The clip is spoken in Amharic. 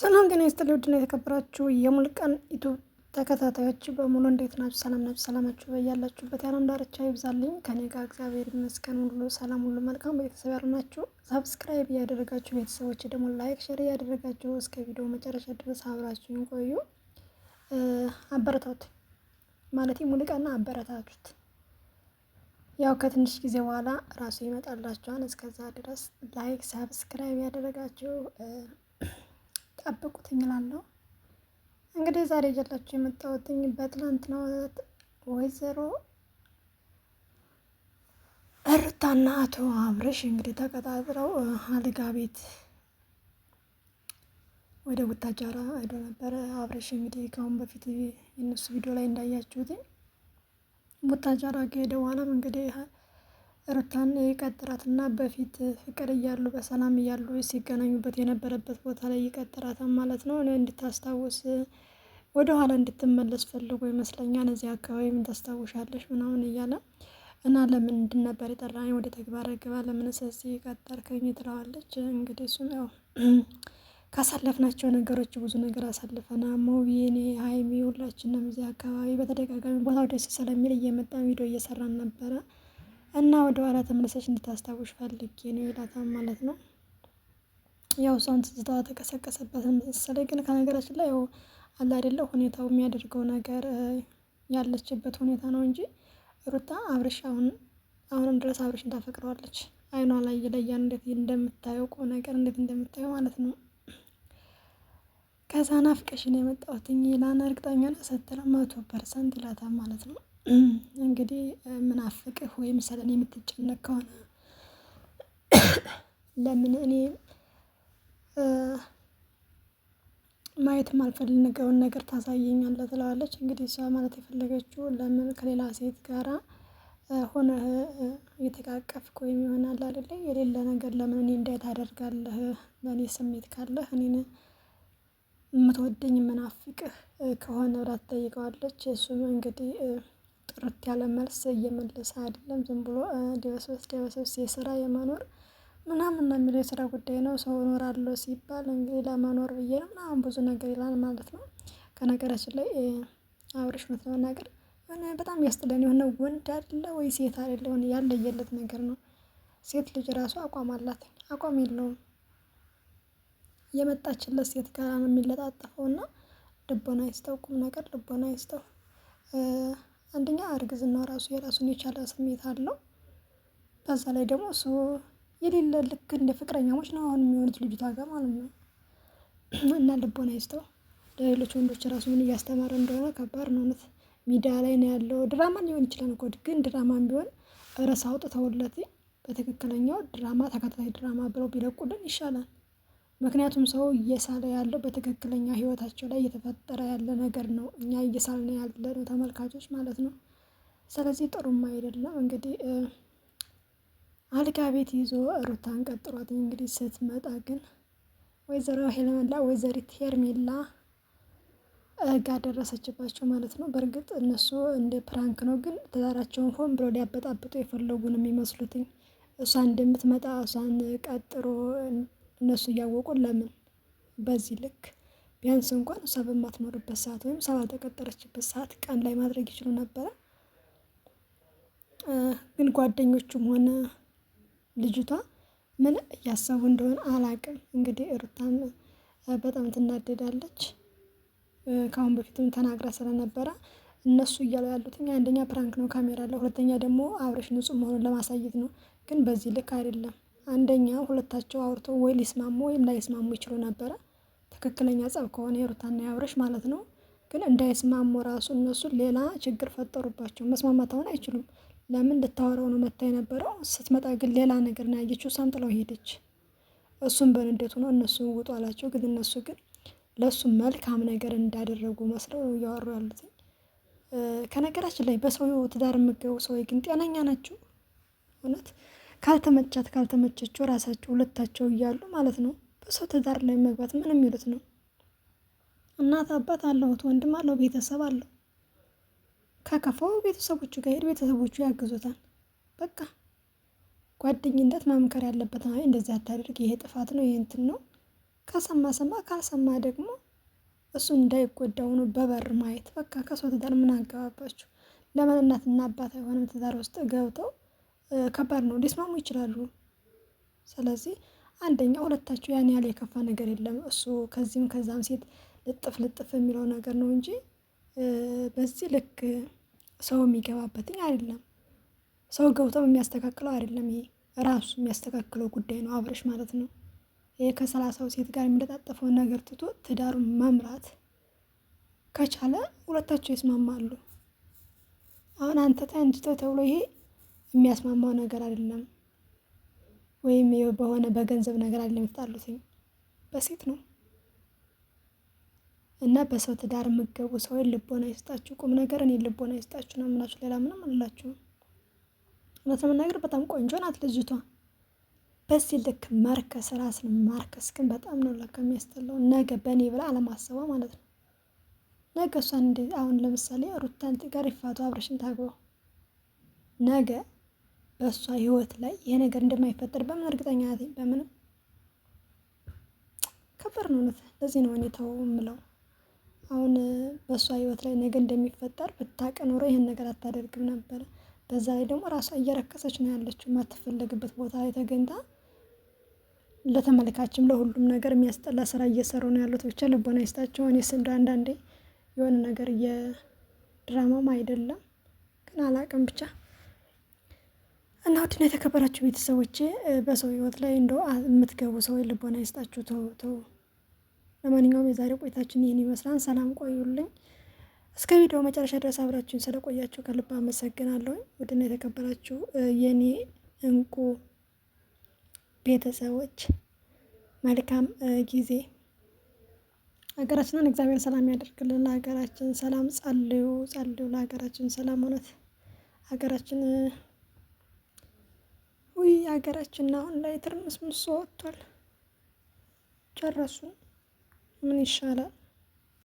ሰላም ጤና ይስጥልኝ። ውድና የተከበራችሁ የሙሉቀን ዩቱብ ተከታታዮች በሙሉ እንዴት ናችሁ? ሰላም ናችሁ? ሰላማችሁ በያላችሁበት የዓለም ዳርቻ ይብዛልኝ። ከኔ ጋር እግዚአብሔር ይመስገን ሁሉ ሰላም፣ ሁሉ መልካም። ቤተሰብ ያልሆናችሁ subscribe እያደረጋችሁ፣ ቤተሰቦች ደግሞ like፣ share እያደረጋችሁ እስከ ቪዲዮ መጨረሻ ድረስ አብራችሁን ቆዩ። አበረታቱት ማለት ሙሉቀን አበረታቱት። ያው ከትንሽ ጊዜ በኋላ ራሱ ይመጣላችኋል። እስከዛ ድረስ like፣ subscribe ያደረጋችሁ ጠብቁትኝ እላለሁ። እንግዲህ ዛሬ ይዤላችሁ የመጣሁትኝ በትናንትናው ዕለት ወይዘሮ ሩታና አቶ አብርሽ እንግዲህ ተቀጣጥረው አልጋ ቤት ወደ ቡታጀራ ሄዶ ነበረ። አብርሽ እንግዲህ ከአሁን በፊት የነሱ ቪዲዮ ላይ እንዳያችሁትኝ ቡታጀራ ከሄደ በኋላም እንግዲህ ሩታን ይቀጥራትና በፊት ፍቅር እያሉ በሰላም እያሉ ሲገናኙበት የነበረበት ቦታ ላይ ይቀጥራታል ማለት ነው። እንድታስታውስ ወደኋላ እንድትመለስ ፈልጎ ይመስለኛል። እዚህ አካባቢ ምን ታስታውሻለሽ ምናምን እያለ እና ለምንድን ነበር የጠራኝ? ወደ ተግባር ግባ፣ ለምን እዚህ ቀጠርከኝ? ትለዋለች። እንግዲህ እሱም ያው ካሳለፍናቸው ነገሮች ብዙ ነገር አሳልፈና ሞቢ፣ እኔ፣ ሀይሚ ሁላችንም እዚህ አካባቢ በተደጋጋሚ ቦታው ደስ ስለሚል እየመጣን ቪዲዮ እየሰራን ነበረ እና ወደ ኋላ ተመለሰች እንድታስታውሽ ፈልጌ ነው ይላታል ማለት ነው። ያው እሷን ትዝታዋ ተቀሰቀሰበት መሰለኝ። ግን ከነገራችን ላይ ያው አለ አይደለ ሁኔታው የሚያደርገው ነገር ያለችበት ሁኔታ ነው እንጂ ሩታ አብርሽ አሁን አሁንም ድረስ አብርሽን ታፈቅረዋለች። አይኗ ላይ እየለያን እንዴት እንደምታየው ቁም ነገር እንዴት እንደምታየው ማለት ነው። ከዛ ናፍቀሽን የመጣሁትኝ ይላን እርግጠኛ ነህ ስትለው 100% ይላታል ማለት ነው። እንግዲህ ምናፍቅህ ወይም ስለኔ የምትጨነቅ ከሆነ ለምን እኔ ማየት የማልፈልገውን ነገር ታሳየኛለህ? ትለዋለች። እንግዲህ እሷ ማለት የፈለገችው ለምን ከሌላ ሴት ጋራ ሆነህ እየተቃቀፍክ ወይም ይሆናል አይደለ የሌለ ነገር ለምን እኔ እንዳይ ታደርጋለህ? ለእኔ ስሜት ካለህ እኔን የምትወደኝ የምናፍቅህ ከሆነ ብላ ትጠይቀዋለች። እሱም እንግዲህ ጥርት ያለ መልስ እየመለሰ አይደለም። ዝም ብሎ ድበስበስ ድበስበስ የስራ የመኖር ምናምን ነው የሚለው የስራ ጉዳይ ነው። ሰው እኖራለሁ ሲባል እንግዲህ ለመኖር ብዬ ነው ምናምን ብዙ ነገር ይላል ማለት ነው። ከነገራችን ላይ አብርሽ እውነት ለመናገር የሆነ በጣም ያስጠላል። የሆነ ወንድ አይደለ ወይ ሴት አይደለ የሆነ ያለየለት ነገር ነው። ሴት ልጅ ራሱ አቋም አላት፣ አቋም የለውም። የመጣችለት ሴት ጋር ነው የሚለጣጠፈው እና ልቦና ይስጠው፣ ቁም ነገር ልቦና ይስጠው። አንደኛ እርግዝና ራሱ የራሱን የቻለ ስሜት አለው። በዛ ላይ ደግሞ እሱ የሌለ ልክ እንደ ፍቅረኛሞች ነው አሁን የሚሆኑት ልጅቷ ጋር ማለት ነው። እና ልቦና ይስጠው። ለሌሎች ወንዶች ራሱ ምን እያስተማረ እንደሆነ ከባድ ነው እውነት። ሚዲያ ላይ ነው ያለው። ድራማ ሊሆን ይችላል እኮ ግን ድራማም ቢሆን ርዕስ አውጥተውለት በትክክለኛው ድራማ ተከታታይ ድራማ ብለው ቢለቁልን ይሻላል። ምክንያቱም ሰው እየሳለ ያለው በትክክለኛ ህይወታቸው ላይ እየተፈጠረ ያለ ነገር ነው። እኛ እየሳልን ያለ ነው ተመልካቾች ማለት ነው። ስለዚህ ጥሩም አይደለም እንግዲህ አልጋ ቤት ይዞ ሩታን ቀጥሯት እንግዲህ ስትመጣ ግን ወይዘሮ ሄለመላ ወይዘሪት ሄርሜላ ጋ ደረሰችባቸው ማለት ነው። በእርግጥ እነሱ እንደ prank ነው፣ ግን ትዳራቸውን ሆን ብሎ ሊያበጣብጡ የፈለጉ ነው የሚመስሉትኝ። እሷ እንደምትመጣ እሷን ቀጥሮ እነሱ እያወቁ ለምን በዚህ ልክ ቢያንስ እንኳን እሷ በማትኖርበት ሰዓት ወይም እሷ ባልተቀጠረችበት ሰዓት ቀን ላይ ማድረግ ይችሉ ነበረ። ግን ጓደኞቹም ሆነ ልጅቷ ምን እያሰቡ እንደሆነ አላቅም። እንግዲህ ሩታም በጣም ትናደዳለች። ከአሁን በፊትም ተናግራ ስለነበረ እነሱ እያሉ ያሉት አንደኛ prank ነው ካሜራ አለ፣ ሁለተኛ ደግሞ አብረሽ ንጹህ መሆኑን ለማሳየት ነው። ግን በዚህ ልክ አይደለም። አንደኛ ሁለታቸው አውርተው ወይ ሊስማሙ ወይም ላይስማሙ ይችሉ ነበረ። ትክክለኛ ጸብ ከሆነ የሩታና የአብርሽ ማለት ነው። ግን እንዳይስማሙ ራሱ እነሱ ሌላ ችግር ፈጠሩባቸው። መስማማት አሁን አይችሉም። ለምን ልታወራው ነው መታ የነበረው። ስትመጣ ግን ሌላ ነገር ነው ያየችው። እሷም ጥላው ሄደች። እሱም በንዴት ሆኖ እነሱን ውጡ አላቸው። ግን እነሱ ግን ለእሱ መልካም ነገር እንዳደረጉ መስለው ነው እያወሩ ያሉት። ከነገራችን ላይ በሰው ትዳር የምገቡ ሰዎች ግን ጤነኛ ናቸው እውነት? ካልተመቻት ካልተመቸችው ራሳቸው ሁለታቸው እያሉ ማለት ነው በሰው ትዳር ላይ መግባት ምን የሚሉት ነው? እናት አባት አለሁት፣ ወንድም አለው፣ ቤተሰብ አለው። ከከፋው ቤተሰቦቹ ጋር ሄድ፣ ቤተሰቦቹ ያግዙታል። በቃ ጓደኝነት መምከር ያለበት አይ እንደዚህ አታድርግ፣ ይሄ ጥፋት ነው፣ ይሄ እንትን ነው። ከሰማ ሰማ፣ ካልሰማ ደግሞ እሱ እንዳይጎዳ ሆኖ በበር ማየት። በቃ ከሰው ትዳር ምን አገባባችሁ? ለምን እናትና አባት አይሆንም ትዳር ውስጥ ገብተው ከባድ ነው። ሊስማሙ ይችላሉ። ስለዚህ አንደኛ ሁለታችሁ ያን ያህል የከፋ ነገር የለም። እሱ ከዚህም ከዛም ሴት ልጥፍ ልጥፍ የሚለው ነገር ነው እንጂ በዚህ ልክ ሰው የሚገባበትኝ አይደለም። ሰው ገብቶም የሚያስተካክለው አይደለም። ይሄ ራሱ የሚያስተካክለው ጉዳይ ነው አብርሽ ማለት ነው። ይሄ ከ30ው ሴት ጋር የሚለጣጠፈውን ነገር ትቶ ትዳሩን መምራት ከቻለ ሁለታቸው ይስማማሉ። አሁን አንተ ተይ አንቺ ተው ተብሎ ይሄ የሚያስማማው ነገር አይደለም። ወይም በሆነ በገንዘብ ነገር አይደለም የተጣሉትኝ በሴት ነው። እና በሰው ትዳር የምትገቡ ሰው ልቦና ይስጣችሁ። ቁም ነገር እኔ ልቦና ይስጣችሁ ነው የምላችሁ። ሌላ ምንም አላችሁም። እውነት ለመናገር በጣም ቆንጆ ናት ልጅቷ። በዚህ ልክ ማርከስ፣ ራስን ማርከስ ግን በጣም ነው ለካ የሚያስጠላው። ነገ በእኔ ብላ አለማሰቧ ማለት ነው። ነገ እሷን አሁን ለምሳሌ ሩታን ጋር ይፋቱ፣ አብረሽን ታግባው፣ ነገ በእሷ ህይወት ላይ ይሄ ነገር እንደማይፈጠር በምን እርግጠኛ ናት? በምንም ከባድ ነው እውነት። ለዚህ ነው እኔ ተው የምለው። አሁን በእሷ ህይወት ላይ ነገ እንደሚፈጠር ብታውቅ ኖሮ ይህን ነገር አታደርግም ነበረ። በዛ ላይ ደግሞ ራሷ እየረከሰች ነው ያለችው። የማትፈለግበት ቦታ ላይ ተገኝታ ለተመልካችም ለሁሉም ነገር የሚያስጠላ ስራ እየሰሩ ነው ያሉት። ብቻ ልቦና ይስጣቸው። እኔስ እንደው አንዳንዴ የሆነ ነገር የድራማም አይደለም ግን አላቅም ብቻ እና ውድና የተከበራችሁ ቤተሰቦቼ በሰው ህይወት ላይ እንደው የምትገቡ ሰው ልቦና ይስጣችሁ። ተው ተው። ለማንኛውም የዛሬ ቆይታችን ይህን ይመስላል። ሰላም ቆዩልኝ። እስከ ቪዲዮ መጨረሻ ድረስ አብራችሁን ስለቆያችሁ ከልብ አመሰግናለሁ። ውድና የተከበራችሁ የኔ እንቁ ቤተሰቦች መልካም ጊዜ። ሀገራችንን እግዚአብሔር ሰላም ያደርግልን። ለሀገራችን ሰላም ጸልዩ፣ ጸልዩ ለሀገራችን ሰላም። እውነት ሀገራችን ውይ ሀገራችን አሁን ላይ ትርምስምሶ ወጥቷል። ጨረሱን። ምን ይሻላል?